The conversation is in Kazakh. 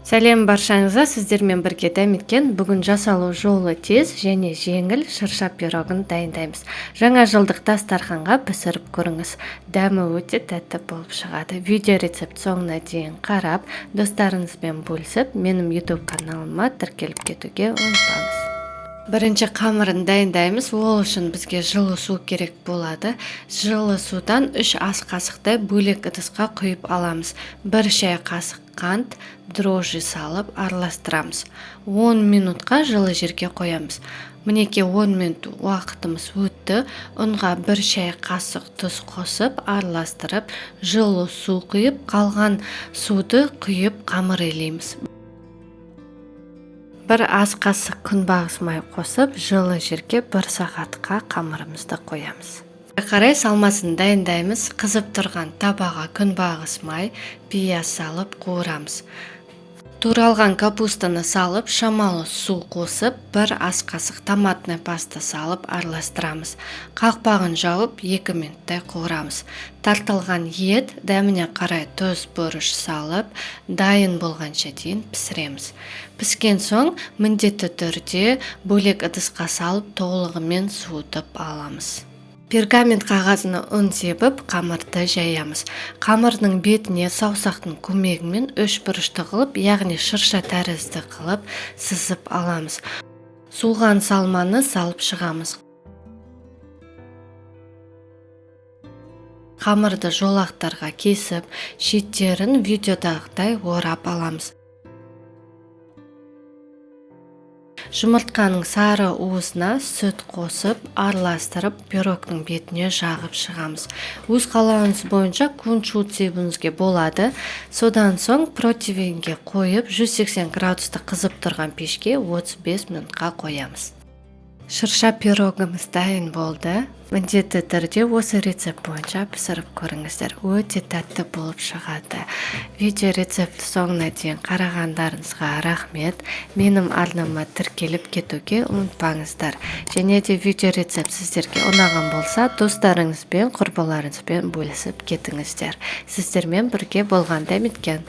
Сәлем баршаңызға, сіздермен бірге Дәметкен. Бүгін жасалу жолы тез және жеңіл шырша пирогын дайындаймыз. Жаңа жылдық дастарханға пісіріп көріңіз. Дәмі өте тәтті болып шығады. Видео рецепт соңына дейін қарап, достарыңызбен бөлісіп, менің YouTube каналыма тіркеліп кетуге ұмытпаңыз. Бірінші қамырын дайындаймыз. Ол үшін бізге жылы су керек болады. Жылы судан 3 ас қасықтай бөлек ыдысқа құйып аламыз. 1 шай қасық қант, дрожжи салып араластырамыз. 10 минутқа жылы жерге қоямыз. Мінекей 10 минут уақытымыз өтті. Ұнға 1 шай қасық тұз қосып, араластырып, жылы су құйып, қалған суды құйып қамыр илейміз. 1 ас қасық күнбағыс май қосып, жылы жерге 1 сағатқа қамырымызды қоямыз. Қарай салмасын дайындаймыз. Қызып тұрған табаға күнбағыс май, пияз салып қуырамыз. Туралған капустаны салып, шамалы су қосып, 1 ас қасық томатный паста салып араластырамыз. Қақпағын жауып, 2 минуттай қуырамыз. Тартылған ет, дәміне қарай тұз, бұрыш салып, дайын болғанша дейін пісіреміз. Піскен соң міндетті түрде бөлек ыдысқа салып, толығымен суытып аламыз. Пергамент қағазына ұн себіп, қамырды жаямыз. Қамырдың бетіне саусақтың көмегімен үш бұрышты қылып, яғни шырша тәрізді қылып сызып аламыз. Суыған салманы салып шығамыз. Қамырды жолақтарға кесіп, шеттерін видеодағыдай орап аламыз. Жұмыртқаның сары уызына сүт қосып, араластырып, пирогтың бетіне жағып шығамыз. Өз қалауыңыз бойынша кунжут себуіңізге болады. Содан соң противенге қойып, 180 градуста қызып тұрған пешке 35 минутқа қоямыз. Шырша пирогымыз дайын болды. Міндетті түрде осы рецепт бойынша пісіріп көріңіздер. Өте тәтті болып шығады. Видео рецепті соңына дейін қарағандарыңызға рахмет. Менің арнама тіркеліп кетуге ұмытпаңыздар. Және де видео рецепт сіздерге ұнаған болса, достарыңызбен, құрбыларыңызбен бөлісіп кетіңіздер. Сіздермен бірге болған Дәметкен.